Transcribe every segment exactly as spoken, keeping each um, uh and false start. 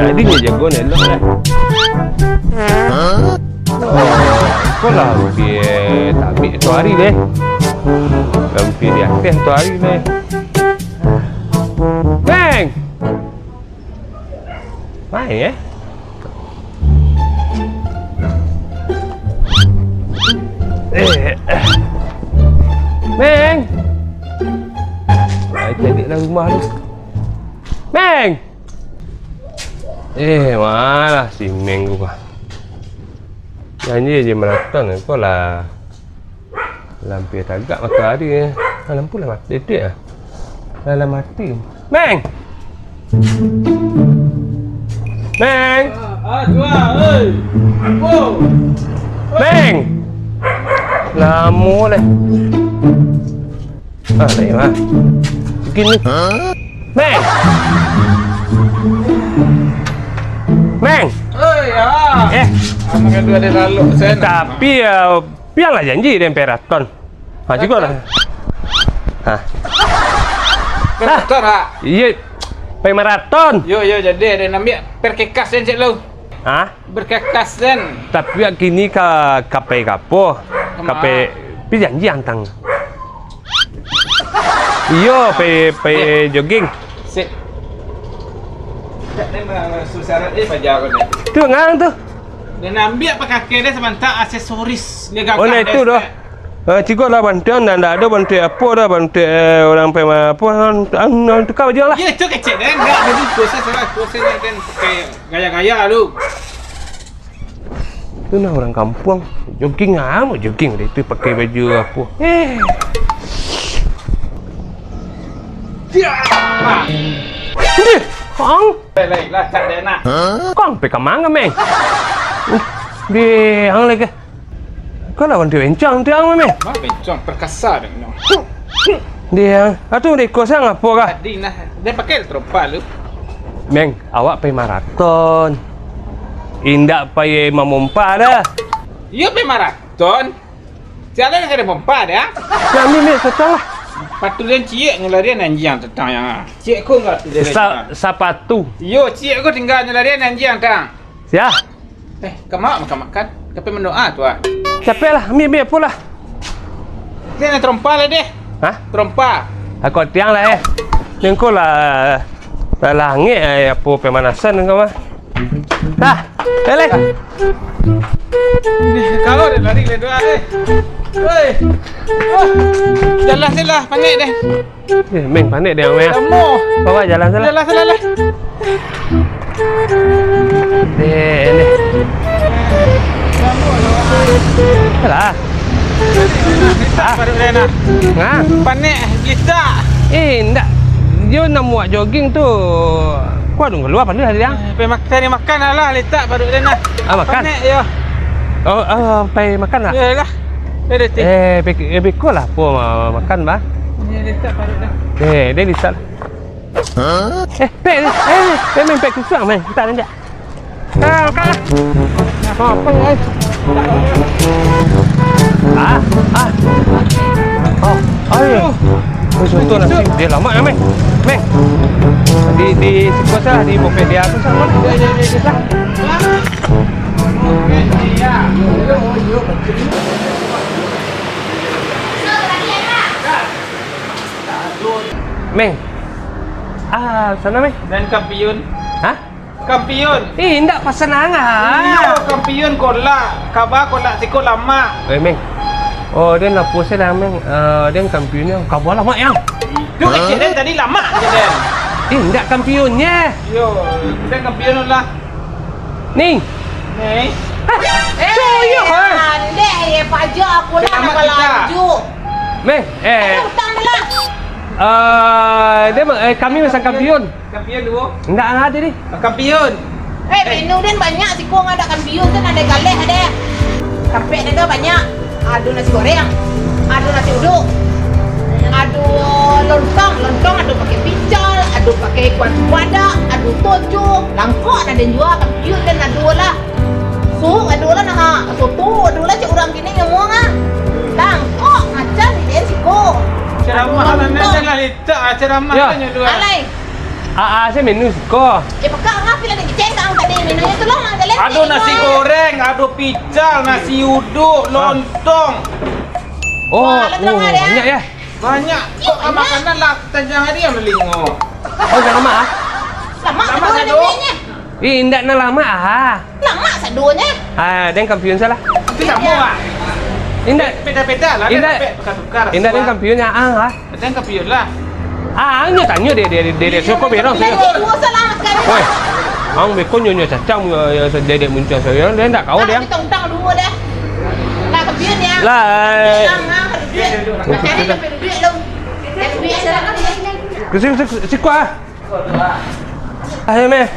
Tadi nyo jago ni elok lah. Oh, ko lah hampir tabik tu hari deh. Hampir di ateh tu hari deh. Bang! Main, eh? Eh, eh. Meng! Ai, caliak lah rumah tu. Meng! Eh, malah si Meng tu, bah. Janji je maraton ko lah. Lampia tagak matoari, eh. Ah, lampu lah mati, detik ah. Lah, lah mati. Meng! Meng! Ah, ah, jual, oi. Apo? Meng! Lamo leh. Ah, lain lah. Gini. Meng! Meng! Oi, ah. Eh. Amang kan ada lalu sen. Tapi, ah, Pian lah janji den pai maraton. Ha, jugo lah. Ha. Pai maraton, ha? Iyo, pai maraton. Yo, yo, jadi den ambiak perkekas den cek lu. Ha? Berkekas den. Tapi awak kini ka, ka pai ka apo? Ka pai, pai janji antang. Iyo, pai, pai jogging. Sip. Tu ngang tu. Den ambiak pakakeh den sabanta aksesoris. Oh, nah itu doh. Eh, ciko lah bantuak, ndak, ndak ado bantuak apo doh, bantuak, eh, urang pai ma-, apo, an, an, an, tuka baju lah. Iyo, itu kecek den, ndak ado duko, sa-, salah, ko sa-, den pakai gaya-gaya tu. Tu nah urang kampuang, jogging amat, jogging dari tu pakai baju apo. Eh. Ndeh, Kang. Lai, lai, lacak den nah. Kang, pai ka manga, Meng? Ndeh, ang lai ka. Kau lawan tu bencong tu, ang, Meng. Mah bencong, perkasa den nyo. Ndeh, ang. Atu, ndeh, kau sang apo kah? Tadi nah, den pakai terompa lu. Meng, awak pai maraton. Indak pai mamompa doh. Iyo, pai maraton. Sialan nan kada pompa deh, ah. Kami ni satang lah. Patu den ciek nyo larian anjiang tatang yang, ah. Ciek ko enggak tu dia. Sa-, sapatu. Iyo, ciek ko tingga nyo larian anjiang tang. Sia? Eh, ka ma makan-makan. Tapi mandoa tu, ah. Capek lah, ambiak, ambiak, apo lah. Dia nak terompa lah deh. Hah? Terompa. Aku tiang lah, eh. Nengko lah. Lah langik ai, apo pemanasan kau mah. Dah, balik. Kalau dia lari lah dua, eh. Oi. Ah. Jalan se lah, panek deh. Eh, Meng, panek deh, Meng. Lamo. Bawa jalan se lah. Jalan se lah, lah. Deh, deh. Alah. Ah. Panek, gelitak. Eh, ndak. Yo nak muak jogging tu. Kuat dong kalua paluah dia. Eh, pai mak-, cari makan lah, letak paruik den nah. Ah, makan? Panek, yo. Oh, ah, pai makan lah? Yo lah. Yo, dah, teh. Eh, pik-, eh, piko lah apo ma-, makan, bah? Ni letak paruik den. Eh, dia letak. Eh, pek, eh, eh, Meng, pek kusuang, Meng. Letak den, jak. Ah, makan lah. Apa, eh? Ah, ah. Oh, ayo. Oh, contoh nasi. Dia lama ya, Meng. Meng. Di, di siko sa, di bopet dia tu sa. Di, di, di, di sa. Meng. Ah, sana, Meng. Dan kampiun. Hah? Kampiun. Eh, indak pasan angah. Iyo, kampiun kolak. Kaba kolak siko lamak. Eh, Meng. Oh, den lapua se lah, Meng. Eh, den kampiunnyo kaba lamak, yang. Tu kecek den tadi lamak je den. Eh, indak kampiunnyo. Iyo, den kampiun lah. Ning. Ning. Eh, so, iyo, ha? Andek ye, paja aku lah. Selamat nak kita. Lanjut. Meng, eh. Eh, utang lah. Eh, dia, eh, kami masang kampiun. Kampiun duo? Indak, indak ado ni. Ah, kampiun. Eh, menu den banyak siko, ndak ado kampiun tu, ado galeh ado. Kapek den tu banyak. Ado nasi goreng, ado nasi uduk, ado lontong, lontong ado pakai pical, ado pakai kuah padak, ado toco, langkok ado den jua, kampiun den ado lah. Sup ado lah, nah, soto ado lah, cak urang kini nyamuang ah. Langkok macam ni den siko. Ceramah ado lontong. Lah, Litak, ah, ceramah. Yo. Alai. Aa, se menu siko. Eh, pakak ngah pila den kecek, Ado nasi goreng, ado pical, nasi uduk, lontong. Oh, banyak ya? Banyak. Kok makanan lah tanjang hari yang lingo. Oh, jan lamak ah. Lamak sado. Ih, indak nan lamak ah. Lamak sadonyo. Ah, den kampiun salah. Itu samo ah. Indak. Beda-beda lah, indak. Tukar-tukar. Indak den kampiun ya ah. Datang ka pion lah. Ah, ang nyo tanyo dek, dek, dek, dek, soko berang, soko. Lagi duo salah makan. Woi, ang beko nyo, nyo cacang, yo, yo, dedek muncul, so, yo, dia ndak kau, dia. Utang duo dah. Lah, ka pion ya. Lah, eh. Utang, ah, duit. Cari sampai duit lu. Duit, duit, duit. Ke siko, siko, siko, ah. Ayo, meh.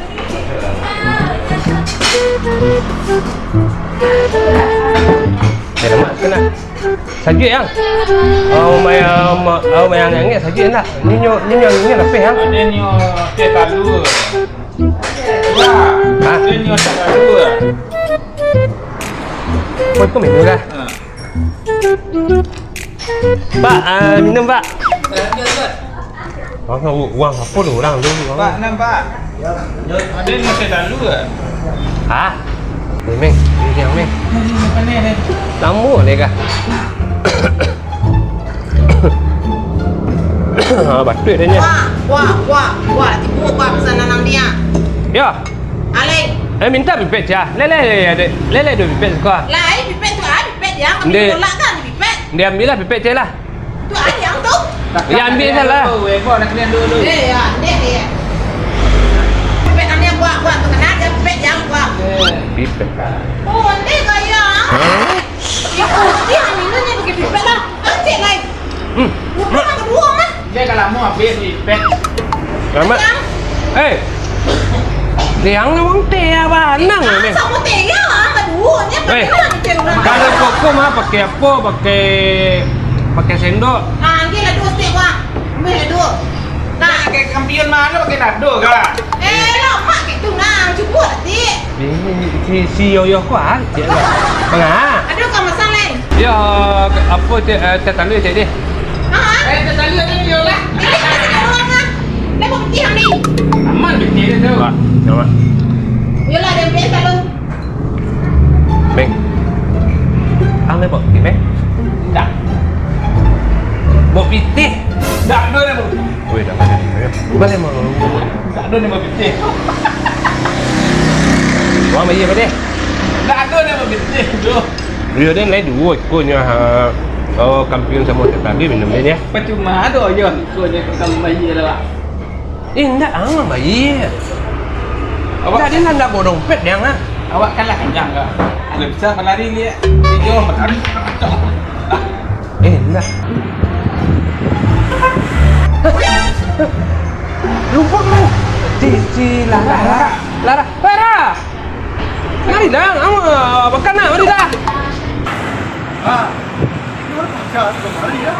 Eh, lemak tu nak. Sajuik, yang. Oh, mayang, oh, mayang angek sajuik nak. Ni nyo, ni nyo, ni lapeh, yang. Ada nyo teh talua. Hah? Ada nyo teh talua. Kau ikut minum dah. Ha. Pak, ah, minum, Pak. Wang, wang apo tu urang tu? Pak, nan, Pak. Ada ni saya lalu ke? Hah? Ni, Meng. Ni dia, Meng. Lamo leh kah? Ah, batuk dia nya. Wah, wah, wah, wah, tibo wah pesanan ang dia. Ya. Aleng. Eh, minta pipet cia. Lele, lele, lele, lele, dua pipet suka. Lai, pipet tu, ah, pipet dia. Kami tolak kan, pipet. Dia ambil lah pipet cia lah. Tu ayam tu. Ya, ambil salah. Eh, ya, dia, dia. Pipet kami yang buat, buat tu kena dia pipet yang buat. Pipet. Oh, ni gaya. Hah? Ya, oh, dia minumnya pakai pipet lah. Cek lai. Hmm. Bukan kedua mah. Dia kalau mau habis pipet. Selamat. Yang. Eh. Liang ni wang teh apa? Nang ni. Sama teh ya, kedua ni. Eh. Kalau koko mah pakai apa? Pakai, pakai sendok. Ah, ambil lah dua stek, Bang. Ambil lah dua. Nah, pakai kampiun mah, pakai dado kah? Eh, lah, mak gitu nah, cukup nanti. Ni, ni, si, si Yoyo ko ah, cek lah. Manga? Aduh, kau masalah. Yo, apo cek, eh, teh talua cek deh. Ha? Eh, teh talua ni yo lah. Ini kan sekarang lah. Dah mau putih ni. Aman putih dia tu. Wah, coba. Yolah, dia ambil talua. Beng. Ang dah bawa pitih, Beng? Dah. Bawa pitih? Dah, dah, dah bawa pitih. Weh, dah, dah, dah. Balik mau. Tak ada nama pitih. Wah, iya, Pak, deh. Tak ada nama pitih tu. Iya, deh, lain dua ikonyo, ha. Oh, kampiun samo teh talua minum deh, ya. Percuma ada aja ikonyo kita bayar lah. Eh, indak, ang bayar. Awak. Indak, dia indak bawa dompet, dia, ah. Awak kan lah kenyang, kak. Kalau bisa berlari, lihat. Dia jauh berlari. Eh, indak. Lupa kau. Cici Lara. Lara. Lara. Mari dah, ang, ah, makan nak, mari dah. Ah, ini baru pakai tu kembali ya.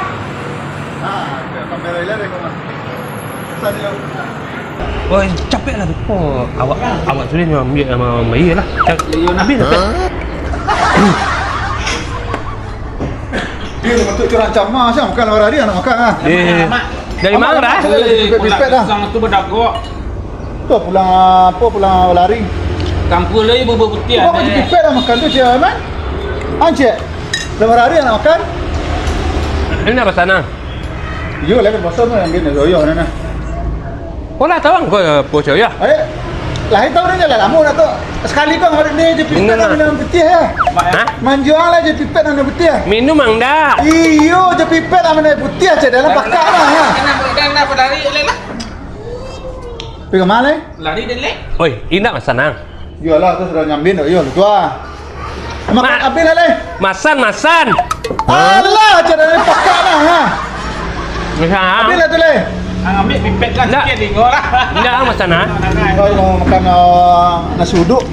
Ah, kamera hilang deh kau mah. Pesan dia. Oi, capek lah tu. Oh, awak, awak sudah nyo ambil sama Maya lah. Cap-, habis lah, Pet. Dia patut curang camas, ah. Makan lah hari, anak makan, ah. Eh, dari mana dah? Eh, pipet-pipet dah. Pisang tu bedagok. Tu pulang apa, pulang lari. Kampung lagi bubur putih. Kau ada. Pipet dah makan tu, Cik Aiman. Ancik. Dah hari nak makan? Ini nak pesan, ah? Iyo, lah, bosan tu yang gini, yo, yo, nah, nah. Oh, lah tahu kau, eh, bos, yo? Eh, lah, tahu dia lah lama dah tu. Sekali kau hari ni je pipet lah minum putih, ya. Hah? Manjual lah je pipet minum putih, ya. Minum, Mang, dah. Iyo, je pipet lah minum putih, cek dalam pakai lah, ya. Kena, kena, kena, lari, lari lah. Pergi ke mana, eh? Lari deh, leh. Oi, indak masan, ah. Iyolah, tu sudah nyambin, iyo, tu, ah. Makan habis lah, leh. Masan, masan. Alah, cara ni pakak lah, ha. Masan, ah. Habis lah tu, leh. Ah, ambil pipet lah, indak. Sikit, tengok lah. Indak, ah, masan, ah. Kau mau makan, ah, nasi uduk?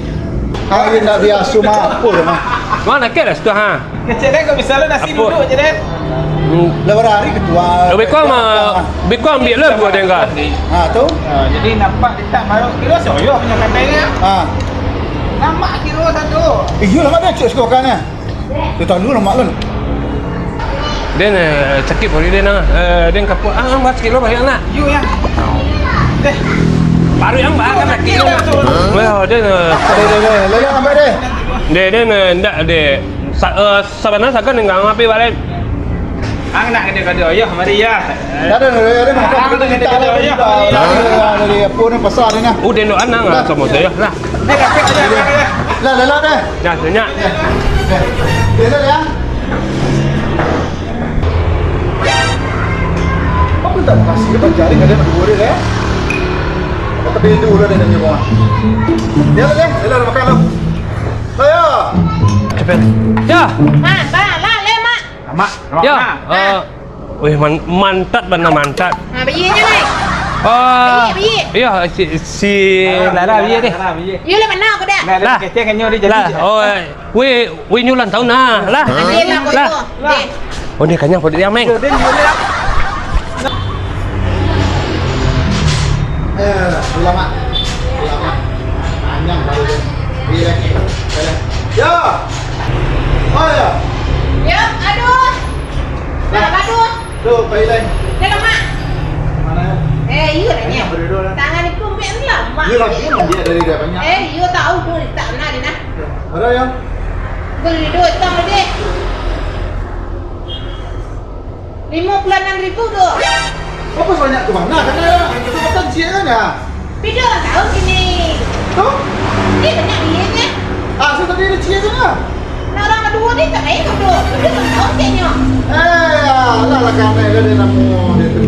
Kau indak biasa, mah, apa tu, mah? Mana kek dah situ, ha? Kecek deh, kau bisa lah nasi duduk je deh. Lah, hari ketua. Lebih kurang mah, lebih kurang ambil lah buat dia kan. Ha, tu. Ha, jadi nampak dia tak baru kira soyo punya kandai ni. Ha. Nampak kira satu. Eh, iyo, lamak dia cek suka makan ni. Dia tahu dulu lamak lah. Dia, eh, sakit perut dia nah. Eh, dia kapok, ah, mas kilo banyak nak. Yo, ya. Deh. Baru yang bahas kan lagi. Wah, dia na. Deh, deh, deh, lagi sampai deh. Deh, deh, na, ndak, deh. Sa-, eh, sabana sagan ninggang api balik. Ang nak kena kado, yo, mari, ya. Dah, dah, dah, dah, dah, makan. Ang nak kena kado, yo, mari, ya. Dah, dah, dah, dah, apa ni pasal ni, nah? Udah, nak, anang, ah, sama saya, lah. Dah, dah, dah, dah, dah. Lah, lah, lah, dah. Dah, senyap. Dah, dah, dah. Apa tak kasih dia pancari, ada nak dua dia, eh? Apa tapi itu ulah dia nanya, Bang? Ya, lah, ya. Ya, lah, makan, lah. Lah, ya. Cepet. Ya. Mak, ba, lah, leh, Mak. Mak, Mak, ya, Mak. Eh, weh, man-, mantap, bana mantap. Ha, baiaknyo, Mak. Ah, baiak, baiak. Iya, si, si Lara, baiak deh. Lara, baiak. Iyo, lah, mana aku dah? Lah, lah. Lah. Kecil kan nyo dia jadi. Lah, oh, eh. Weh, weh, nyo ulang tahun nah, lah. Adil lah, lah. Bodoh. Deh. Oh, dia kanyang perut dia, Meng. Dia, dia, dia. Eh, ulama. Ulama. Kanyang baru dia. Dia, dia. Ya. Oh, ya. Ya, aduh. Nah, aduh. Tu, Pak Ilai. Dah lama. Mana, ya? Eh, iyo lah, Nya. Kanyang baru dia, lah. Tangan itu ambil lama. Iyo lah, dia dari dia banyak. Eh, iyo tahu tu, tak pernah dia, nah. Ada, ya? Beli duit tang deh. Lima puluh enam ribu tu. Apa sebanyak tu, mana? Kata, itu kata ciek kan, ya? Bida tahu sini. Tu? Ni banyak duitnya. Ah, saya tadi ada ciek sana. Nah, orang kedua ni tak kaya tu. Bida tahu cieknya. Eh, ya, alah, lah, kami ada dia nama dia tu.